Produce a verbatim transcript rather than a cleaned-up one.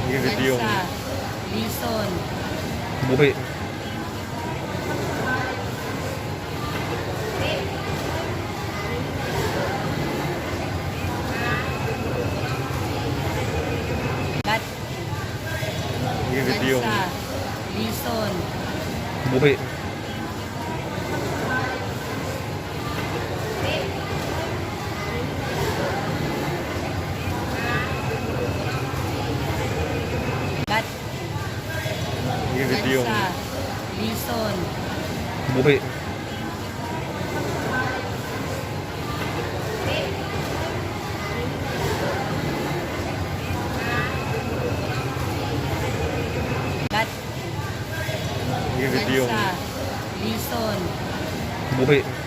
I-review. Gansa. Lison. Buhi. Gat. I-review. Gansa. Lison. Buhi. Gat. I-review. Gansa. Lison. Buhi. Gat. I-review. Gansa. Lison. Buhi.